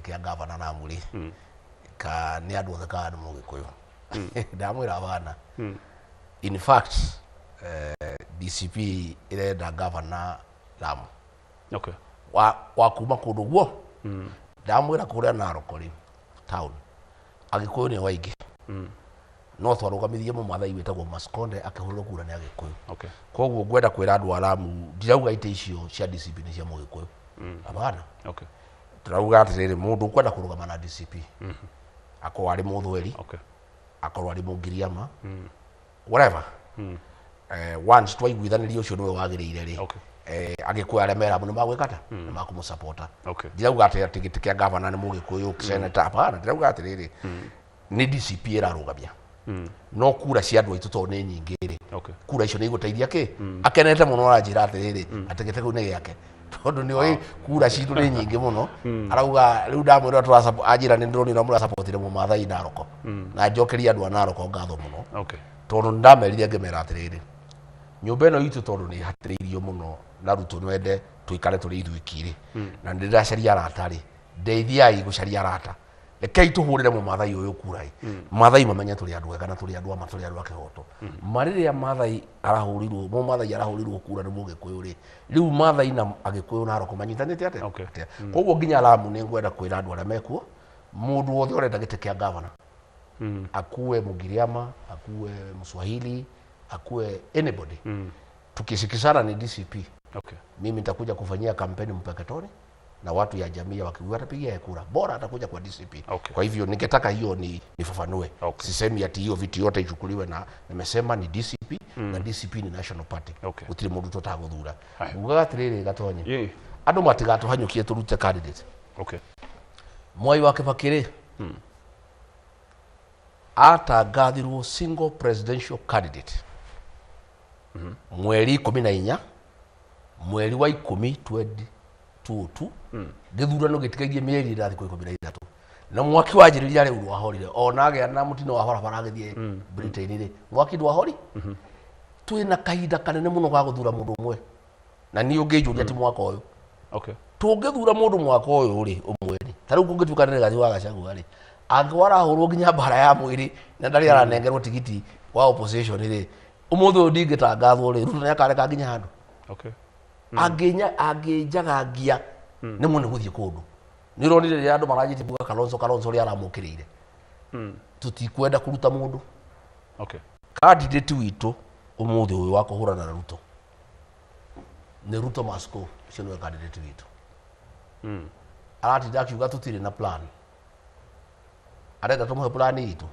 kĩa gavana Lamu rĩ, ka nĩ andũ othe kana nĩ Mũgĩkũyũ? Ndamwĩra bana. In fact, DCP ĩrenda gavana Lamu wa kuma kũndũ guo. Ndamwĩra kũrĩa Narok rĩ, town, Agĩkũyũ nĩo aingĩ, no twarũgamithirie Mũmathai wĩtagwo Maskonde, akĩhũrĩrwo kura nĩ Agĩkũyũ. Koguo ngwenda kwĩra andũ a Lamu, ndirauga itĩ icio cia DCP nĩ cia Mũgĩkũyũ, hapana. Tũrauga atĩrĩrĩ, mũndũ ũkwenda kũrũgama na DCP, akorwo arĩ Mũthweri, akorwo arĩ Mũngiriama, whatever, once twaiguithanĩria ũcio nĩwe wagĩrĩire rĩ, Agĩkũyũ arĩa me Lamu nĩ magwĩka ta nĩ makũmũsapota. Ndirauga atĩ gĩtĩ kĩa gavana nĩ Mũgĩkũyũ, senator, hapana. Ndĩrauga atĩrĩrĩ, nĩ DCP ĩrarũgamia, no kura cia andũ aitũ tondũ nĩ nyingĩ rĩ, kura icio nĩ igũteithia kĩ. Akenete mũno, aranjĩra atĩrĩrĩ, atĩ gĩtĩ kĩu nĩ gĩake tondũ nĩ oĩ kura citũ nĩ nyingĩ mũno. Arauga rĩu ndamwĩra anjĩra nĩ ndĩronire mũrasapotire Mũmathai Naroko, na njokeria andũ a Naroko ngatho mũno, tondũ nĩ ndamerire ngĩmera atĩrĩrĩ, nyũmba ĩno itũ tondũ nĩ ĩhatĩrĩirio mũno na Ruto nwende tũikare tũrĩ ithuiki rĩ, na nĩ ndĩracaria arata rĩ, ndeithiai gũcaria arata, rekei tũhũrĩre Mũmathai ũyũ kura ĩ, Mathai mamenye tũrĩ andũ ega na tũrĩ andũ ama, tũrĩ andũ a kĩhoto. Ma rĩrĩa Mathai arahũrirwo, Mũmathai arahũrirwo kura nĩ Mũgĩkũyũ rĩ, rĩu Mathai na Agĩkũyũ Naroko manyitanĩte atĩa? Atĩa? Koguo nginya Lamu nĩ ngwenda kwĩra andũ arĩa mekuo, mũndũ wothe ũrenda gĩtĩ kĩa gavana, akuwe Mugiriama, akuwe Mswahili, akuwe anybody, tukisikizana ni DCP, mimi nitakuja kufanyia kampeni Mpeketoni na watu ya jamii ya Wakikuyu watapigia kura, bora atakuja kwa DCP. Kwa hivyo ningetaka hiyo ni nifafanue. Sisemi ati hiyo viti yote ichukuliwe na, nimesema ni DCP, na DCP ni national party. Gũtirĩ mũndũ tũtagũthura. Haya. Ngugaga atĩrĩrĩ, Gatonye, andũ matigatũhanyũkie tũrute candidate. Mwai wa Kibaki rĩ, atangathirwo single presidential candidate mweri 14 mweri wa 10 2022, gĩthurano gĩtigairie mĩeri ĩna thikũ 13, na mwaki wanjĩrĩria rĩu ndwahorire ona agĩa na mũtino wa barabara agĩthiĩ Britain rĩ, mwaki ndwahori. Twĩna kahinda kanene mũno ga gũthura mũndũ ũmwe, na niĩ ũngĩnjũria ti mwaka ũyũ. Tũngĩthura mũndũ mwaka ũyũ rĩ, ũmwe rĩ, ta rĩu kũngĩtuĩka nĩ Rigathĩ wa Gachagua rĩ, angĩkorwo arahũrwo nginya mbara ya mwĩrĩ na ndarĩ aranengerwo tigiti wa opposition rĩ, ũmũthĩ ũyũ ndingĩtangathwo rĩ, Ruto nĩakareka nginya handũ. Angĩnya angĩnjagangia nĩ mũno gũthiĩ kũndũ. Nĩ ũronire rĩrĩa andũ maranjĩtie kuga Kalonzo, Kalonzo ũrĩa aramũkĩrĩire, tũtikwenda kũruta mũndũ. Candidate witũ ũmũthĩ ũyũ wa kũhũrana na Ruto nĩ Ruto must go. Ũcio nĩwe candidate witũ. Aratinda akiuga tũtirĩ na plan, arenda tũmũhe plan itũ,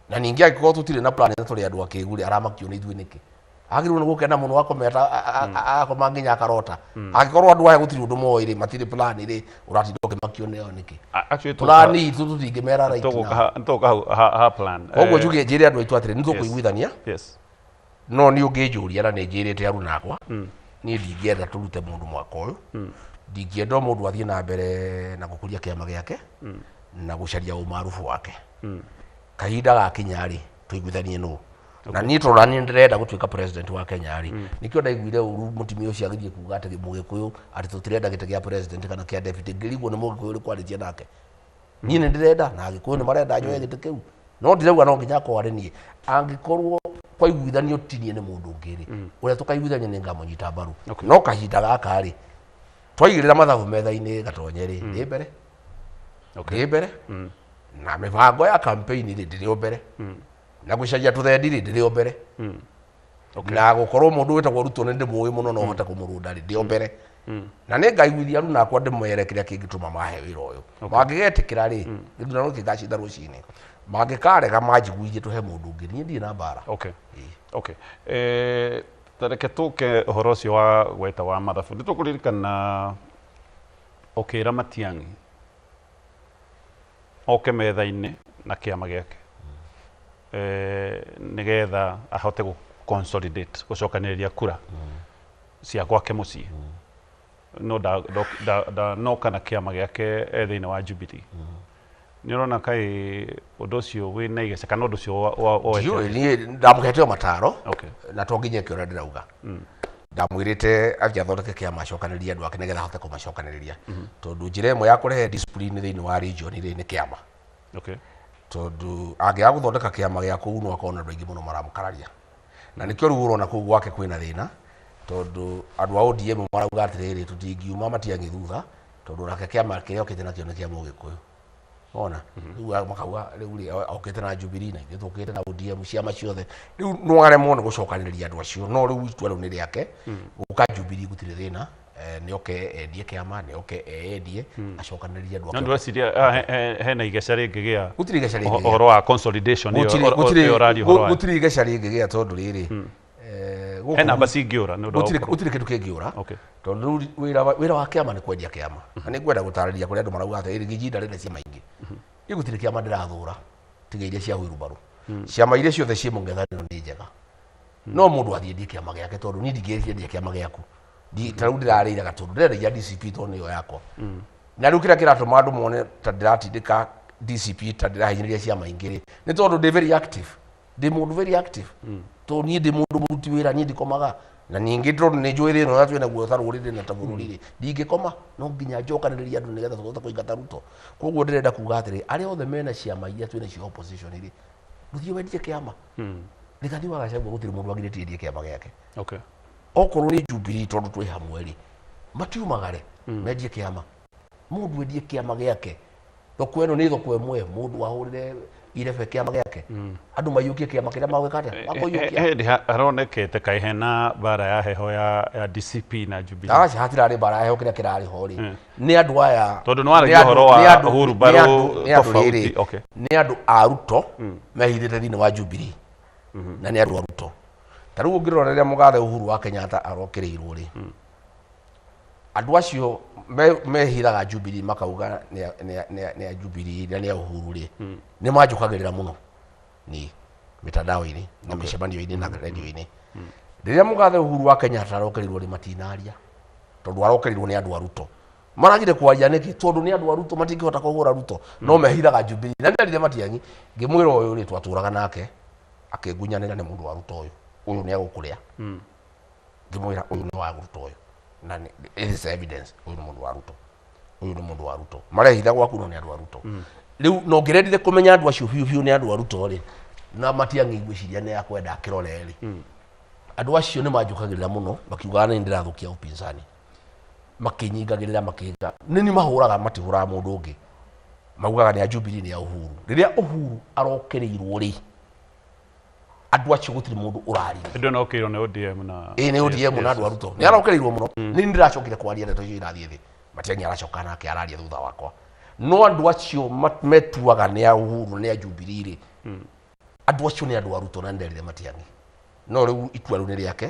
na ningĩ angĩkorwo tũtirĩ na plan na tũrĩ andũ akĩgu rĩ, aramakio nĩ ithuĩ nĩkĩ? Agĩrĩirwo nĩ gũkena mũno, akometa agakoma nginya akarota. Angĩkorwo andũ aya gũtirĩ ũndũ moĩ rĩ, matirĩ plan rĩ, ũratinda ũkĩmakio nĩo nĩkĩ? Actually Plan itũ tũtingĩmera right now. Tũgũka hau ha plan. Koguo njuge njĩre andũ aitũ atĩrĩ, nĩ tũkũiguithania, no nĩ ũngĩnjũria, na nĩ njĩrĩte aruna akwa, niĩ ndingĩenda tũrute mũndũ mwaka ũyũ. Ndingĩenda o mũndũ athiĩ na mbere na gũkũria kĩama gĩake na gũcaria ũmarubu wake. Kahinda gakinya rĩ, tũiguithanie nũ. Na niĩ tondũ nani ndĩrenda gũtuĩka president wa Kenya rĩ, nĩkĩo ndaiguire ũru mũtumia ũcio agĩthiĩ kuga atĩ Mũgĩkũyũ, atĩ tũtirenda gĩtĩ gĩa president kana kĩa deputy. Ngĩrigwo nĩ Mũgĩkũyũ ũrĩkũ arĩtie nake. Niĩ nĩ ndĩrenda na Agĩkũyũ nĩ marenda njoe gĩtĩ kĩu, no ndirauga no nginya akorwo arĩ niĩ. Angĩkorwo kwaiguithanio ti niĩ nĩ mũndũ ũngĩ rĩ, ũrĩa tũkaiguithania nĩ ngamũnyita mbaru. No kahinda gaka rĩ, twaigĩrĩra mathabu metha-inĩ, Gatonye rĩ, ndĩ mbere, ndĩ mbere na mĩbango ya campaign rĩ, ndĩrĩ o mbere na gũcaria tũthendi rĩ, ndĩrĩ o mbere na gũkorwo mũndũ wĩtagwo Ruto nĩ ndĩmũĩ mũno no hote kũmũrũnda rĩ, ndĩ o mbere, na nĩ ngaiguithia aruna akwa ndĩmere kĩrĩa kĩngĩtũma mahe wĩra ũyũ. Mangĩgetĩkĩra rĩ, gĩthurano gĩgacinda rũcinĩ. Mangĩkarega manjiguithie tũhe mũndũ ũngĩ, niĩ ndirĩ na mbara. Okay. Ta reke tũke ũhoro ũcio wa gweta wa mathabu. Nĩ tũkũririkana ũkĩra Matiang'i oke metha-inĩ na kĩama gĩake, nĩgetha ahote gũ consolidate, gũcokanĩrĩria kura cia gwake mũciĩ, no ndanoka na kĩama gĩake e thĩinĩ wa Jubilee. Nĩ ũrona kaĩ ũndũ ũcio wĩna igece kana ũndũ ũcio woete? Ndiũĩ, niĩ ndamũhete o mataro, na to nginya eke ũrĩa ndĩrauga. Ndamwĩrĩte athiĩ athondeke kĩama acokanĩrĩrie andũ ake nĩgetha ahote kũmacokanĩrĩria, tondũ njĩra ĩmwe ya kũrehe discipline thĩinĩ wa region rĩ nĩ kĩama. Tondũ angĩaga gũthondeka kĩama gĩa kũu no akorwo na andũ aingĩ mũno maramũkararia, na nĩkĩo rĩu ũrona kũu gwake kwĩna thĩna, tondũ andũ a ODM marauga atĩrĩrĩ, tũtingiuma Matiang'i thutha, tondũ nake kĩama kĩrĩa okĩte nakĩo nĩ kĩa Mũgĩkũyũ. Ona rĩu makauga rĩu rĩ okĩte na Jubilee na ithuĩ tũkĩte na ODM, ciama ciothe rĩu no aremwo nĩ gũcokanĩrĩria andũ acio. No rĩu itua rĩu nĩ rĩake gũka Jubilee, gũtirĩ thĩna. Nĩ oke endie kĩama, nĩ oke eyendie, acokanĩrĩrie andũ No ake. Ndĩreciria hena igeca rĩngĩgĩa Gũtirĩ igeca rĩngĩgĩa. Ũhoro wa consolidation ĩyo Gũtirĩ ĩyo ũraria ũhoro wayo. Gũtirĩ igeca rĩngĩgĩa tondũ rĩrĩ gũkũ He namba cingĩũra nĩ ũndũ wa gũtirĩ gũkorwo- gũtirĩ kĩndũ kĩngĩũra, tondũ rĩu wĩra wa kĩama nĩ kwendia kĩama. Na nĩ ngwenda gũtarĩria kũrĩa andũ marauga atĩ Riggy ndarenda ciama ingĩ. Niĩ gũtirĩ kĩama ndĩrathũra tiga iria cia wheelbarrow. Ciama iria ciothe ciĩ mũng'ethanĩro nĩ njega, no mũndũ athiĩ endie kĩama gĩake, tondũ niĩ ndingĩendia kĩama gĩaku. Ta rĩu ndĩrarĩire gatũndũ ndĩrendagia DCP tondũ nĩyo yakwa. Na rĩu kĩrĩa kĩratũma andũ mone ta ndĩratindĩka DCP, ta ndĩrahinyĩrĩria ciama ingĩ rĩ, nĩ tondũ ndĩ very active, ndĩ mũndũ very active, tondũ niĩ ndĩ mũndũ mũruti wĩra, niĩ ndikomaga. Na ningĩ tondũ nĩ njũĩ thĩna ũrĩa twĩ naguo ta rũrĩrĩ na ta bũrũri rĩ, ndingĩkoma, no nginya njokanĩrĩrie andũ nĩgetha tũhote kũingata Ruto. Koguo ndĩrenda kuga atĩrĩ, arĩa othe mena ciama iria twĩ nacio opposition rĩ, ndũthiĩ wendie kĩama. Rigathi wa Gachagua gũtirĩ mũndũ agirĩtie endie kĩama gĩake. Okorwo nĩ Jubilee, tondũ twĩ hamwe rĩ, matiumagare mendie kĩama. Mũndũ endie kĩama gĩake, thoko ĩno nĩ thoko ĩmwe. Mũndũ ahũrĩre irebe kĩama gĩake, andũ maiyũkie kĩama kĩrĩa magwĩka atĩa, makũiyũkia. Hĩndĩ haronekete kaĩ hena mbara ya heho ya DCP na Jubilee. Aca, hatirarĩ mbara heho. Kĩrĩa kĩrarĩ ho rĩ, nĩ andũ aya Tondũ nĩ waragia nĩ andũ- ũhoro wa nĩ andũ- Uhuru nĩ Mbaru andũ- nĩ andũ tofauti, rĩrĩ, nĩ andũ a Ruto mehithĩte thĩinĩ wa Jubilee, na nĩ andũ a Ruto. Ta rĩu ũngĩrora rĩrĩa mũgathe Uhuru wa Kenyatta arokĩrĩirwo rĩ, andũ acio mehithaga Jubilee makauga nĩ a Jubilee na nĩ a Uhuru rĩ, nĩ manjũkagĩrĩra mũno ni mitandao-inĩ na mĩcemanio-inĩ na radio-inĩ. Rĩrĩa mũgathe Uhuru wa Kenyatta arokĩrĩirwo rĩ, matinaria, tondũ arokĩrĩirwo nĩ andũ a Ruto. Maragire kwaria nĩkĩ? Tondũ nĩ andũ a Ruto, matingĩhota kũhũra Ruto, no mehithaga Jubilee. Na nderire Matiang'i, ngĩmwĩra ũyũ rĩ, twatũraga nake akĩngunyanĩra, nĩ mũndũ wa Ruto ũyũ, ũyũ nĩ agũkũrĩa. Ngĩmwĩra ũyũ nĩ wa Ruto ũyũ, na it is evidence, ũyũ nĩ mũndũ wa Ruto, ũyũ nĩ mũndũ wa Ruto. Marehitha gwaku, no nĩ andũ a Ruto. Rĩu no ngĩrendire kũmenya andũ acio biũ biũ nĩ andũ a Ruto rĩ, na Matiang'i ngwĩciria nĩ akwenda akĩrore rĩ, andũ acio nĩ manjũkagĩrĩra mũno makiugaga nĩ ndĩrathũkia upinzani, makĩnyingagĩrĩra, makĩnga nĩ ni mahũraga, matihũraga mũndũ ũngĩ, maugaga nĩ a Jubilee, nĩ a Uhuru. Rĩrĩa Uhuru arokĩrĩirwo rĩ, andũ acio gũtirĩ mũndũ ũraririe. Hĩndĩ ĩyo no okĩirwo nĩ ODM na Ĩĩ, nĩ ODM na andũ a Ruto. Nĩ arokĩrĩirwo mũno. Nĩ ndĩracokire kwaria, ndeto icio irathiĩ thĩ, Matiang'i aracoka nake araria thutha wakwa, no andũ acio metuaga nĩ a Uhuru, nĩ a Jubilee rĩ, andũ acio nĩ andũ a Ruto. Na nderire Matiang'i, no rĩu itua rĩu nĩ rĩake,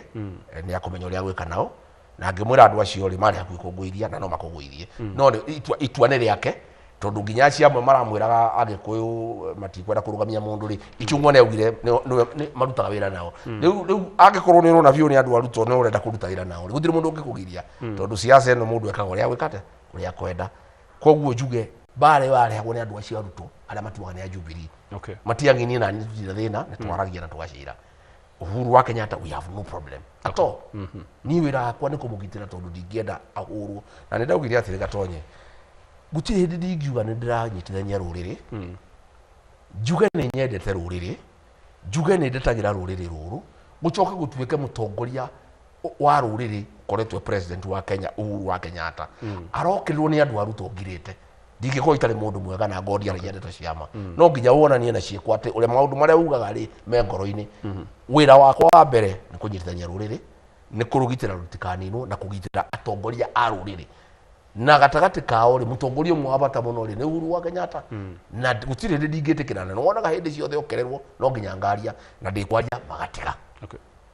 nĩ akũmenya ũrĩa agwĩka nao. Na ngĩmwĩra andũ acio rĩ, marĩ hakuhĩ kũngũithia na no makũgũithie, no itua nĩ rĩake, tondũ nginya acio amwe maramwĩraga Agĩkũyũ matikwenda kũrũgamia mũndũ rĩ, Ichung'wa nĩ augire nĩ marutaga wĩra nao. Rĩu angĩkorwo nĩ ũrona biũ nĩ andũ a Ruto nĩ ũrenda kũruta wĩra nao rĩ, gũtirĩ mũndũ ũngĩkũgiria, tondũ siasa ĩno mũndũ ekaga ũrĩa agwĩka atĩa, ũrĩa akwenda. Koguo njuge mbara ĩyo yarehagwo nĩ andũ acio a Ruto arĩa matuaga nĩ a Jubilee. Matiang'i niĩ na niĩ tũtirĩ thĩna, nĩ twaragia na tũgacira. Uhuru wa Kenyatta, we have no problem at all. Niĩ wĩra wakwa nĩ kũmũgitĩra, tondũ ndingĩenda ahũrwo. Na nĩ ndaugire atĩrĩ, Gatonye, gũtirĩ hĩndĩ ndingiuga nĩ ndĩranyitithania rũrĩrĩ, njuge nĩ nyendete rũrĩrĩ, njuge nĩ ndetagĩra rũrĩrĩ rũrũ, gũcoke gũtuĩke mũtongoria wa rũrĩrĩ ũkoretwo president wa Kenya Uhuru wa Kenyatta arokĩrĩrwo nĩ andũ a Ruto ngirĩte. Ndingĩkorwo itarĩ mũndũ mwega na ngondi aragia ndeto cia ma. No nginya wonanie na ciĩko atĩ ũrĩa maũndũ marĩa ugaga rĩ me ngoro-inĩ. Wĩra wakwa wa mbere nĩ kũnyitithania rũrĩrĩ, nĩ kũrũgitĩra rũtikaninwo, na kũgitĩra atongoria a rũrĩrĩ, na gatagatĩ kao rĩ, mũtongoria ũmwe wa bata mũno rĩ nĩ Uhuru wa Kenyatta. Na gũtirĩ hĩndĩ ndingĩtĩkĩra, na nĩwonaga hĩndĩ ciothe okererwo no nginya ngaria, na ndĩkwaria magatiga.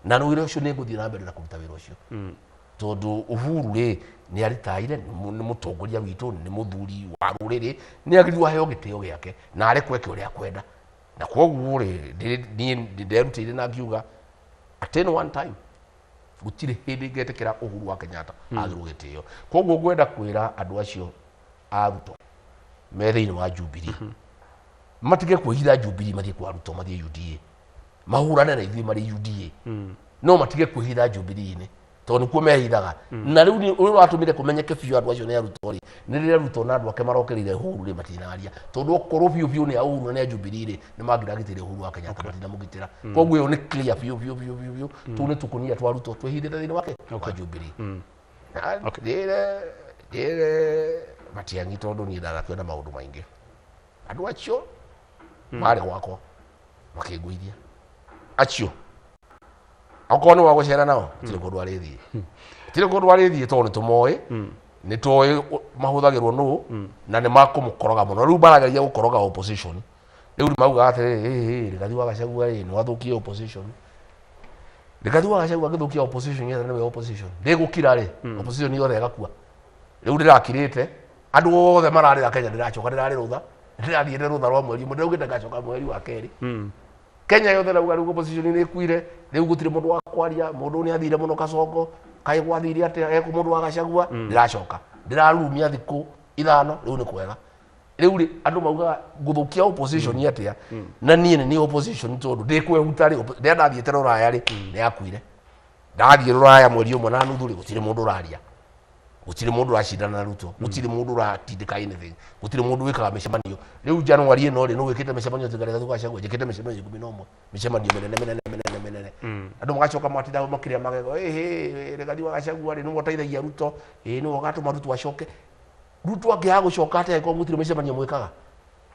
Na wĩra ũcio nĩ ngũthiĩ na mbere na kũruta wĩra ũcio, tondũ Uhuru rĩ, nĩ aritaire, nĩ mũtongoria witũ, nĩ mũthuri wa rũrĩrĩ, nĩ agĩrĩirwo aheo gĩtĩo gĩake na arekwo eke ũrĩa akwenda. Na koguo rĩ, niĩ nderutĩire na ngiuga at any one time gũtirĩ hĩndĩ ngetĩkĩra Uhuru wa Kenyatta agĩrwo gĩtĩo. Koguo ngwenda kwĩra andũ acio a Ruto me thĩinĩ wa Jubilee matige kwĩhitha Jubilee, mathiĩ kwa Ruto, mathiĩ UDA, mahũrane na ithuĩ marĩ UDA, no matige kwĩhitha Jubilee-inĩ. Tondũ nĩkuo mehithaga. Na rĩu nĩ ũrĩa watũmire kũmenyeke biũ andũ acio nĩ arutwo rĩ, nĩ rĩrĩa Ruto na andũ ake marokerire Uhuru rĩ, matinaria. Tondũ okorwo biũ biũ nĩ a Uhuru na nĩ a Jubilee rĩ, nĩ mangĩragitĩire Uhuru wa Kenyatta, matinamũgitĩra. Koguo ĩyo nĩ clear biũ biũ biũ biũ biũ. Tũu nĩ tũkũnia twa Ruto twĩhithĩte thĩinĩ wake wa Jubilee. Na njĩre njĩre Matiang'i tondũ niĩ ndanakwenda maũndũ maingĩ. Andũ acio marĩ gwakwa makĩngũithia acio okorwo nĩ wa gũcera nao tirĩ kũndũ arĩthiĩ, tirĩ kũndũ arĩthiĩ, tondũ nĩ tũmoĩ, nĩ tũĩ mahũthagĩrwo nũ na nĩ makũmũkoroga mũno. Rĩu marageria gũkoroga opposition. Rĩu maugaga atĩrĩrĩ, Rigathi wa Gachagua rĩ, nĩ wathũkia opposition. Rigathi wa Gachagua agĩthũkia opposition yothe, nĩwe opposition ndĩgũkira rĩ, opposition yothe ĩgakua. Rĩu ndĩrakirĩte, andũ othe mararĩra Kenya. Ndĩracoka, ndĩrarĩ rũtha, ndĩrathiĩte rũtha rwa mweri ũmwe, ndĩraugĩte ngacoka mweri wa kerĩ. Kenya yothe rauga rĩu opposition nĩ ĩkuire, rĩu gũtirĩ mũndũ wa kwaria, mũndũ nĩ athire mũno Kasongo, kaĩ gwathire atĩa ekũ mũndũ wa Gachagua. Ndĩracoka, ndĩrarumia thikũ 5, rĩu nĩ kwega. Rĩu rĩ, andũ maugaga ngũthũkia opposition atĩa na niĩ nĩ niĩ opposition, tondũ ndĩkwehuta rĩ, rĩrĩa ndathiĩte rũraya rĩ, nĩ yakuire. Ndathiĩ rũraya mweri ũmwe na nuthu rĩ, gũtirĩ mũndũ ũraria, gũtirĩ mũndũ ũracindana na Ruto, gũtirĩ mũndũ ũratindĩka anything, gũtirĩ mũndũ wĩkaga mĩcemanio. Rĩu January ĩno rĩ, nũ wĩkĩte mĩcemanio tiga Rigathi wa Gachagua? Njĩkĩte mĩcemanio 11, mĩcemanio mĩnene mĩnene mĩnene mĩnene. Andũ magacoka matinda makĩrĩa magego, ĩhĩ, Rigathi wa Gachagua rĩ, nĩwe ũteithagia Ruto, ĩ nĩwe ũgatũma Ruto acoke. Ruto angĩaga gũcoka atĩa angĩkorwo gũtirĩ mĩcemanio mwĩkaga?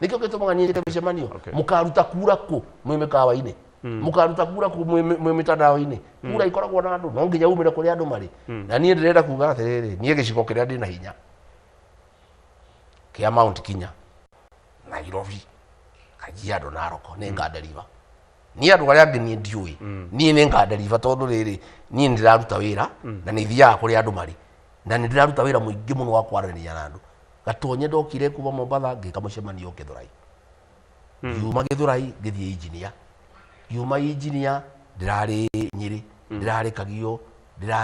Nĩkĩo gĩtũmaga niĩ njĩke mĩcemanio. Mũkaruta kura kũ mwĩ mĩkawa-inĩ? Mũkaruta kura kũ mwĩ mĩtandao-inĩ? Kura ikoragwo na andũ, no nginya umĩre kũrĩa andũ marĩ. Na niĩ ndĩrenda kuga atĩrĩrĩ, niĩ gĩcigo kĩrĩa ndĩna hinya kĩa Mount Kenya, Nairobi, Kajiado, Narok, nĩ ngaderiva. Niĩ andũ arĩa angĩ niĩ ndiũĩ, niĩ nĩ ngaderiva, tondũ rĩrĩ, niĩ nĩ ndĩraruta wĩra na nĩ thiaga kũrĩa andũ marĩ na nĩ ndĩraruta wĩra mũingĩ mũno wa kwaranĩria na andũ. Gatonye ndokire kuma Mombatha, ngĩka mũcemanio Gĩthũrai, ngiuma Gĩthũrai ngĩthiĩ Engineer, ngiuma Engineer ndĩrarĩ Nyĩrĩ, ndĩrarĩ Kagio.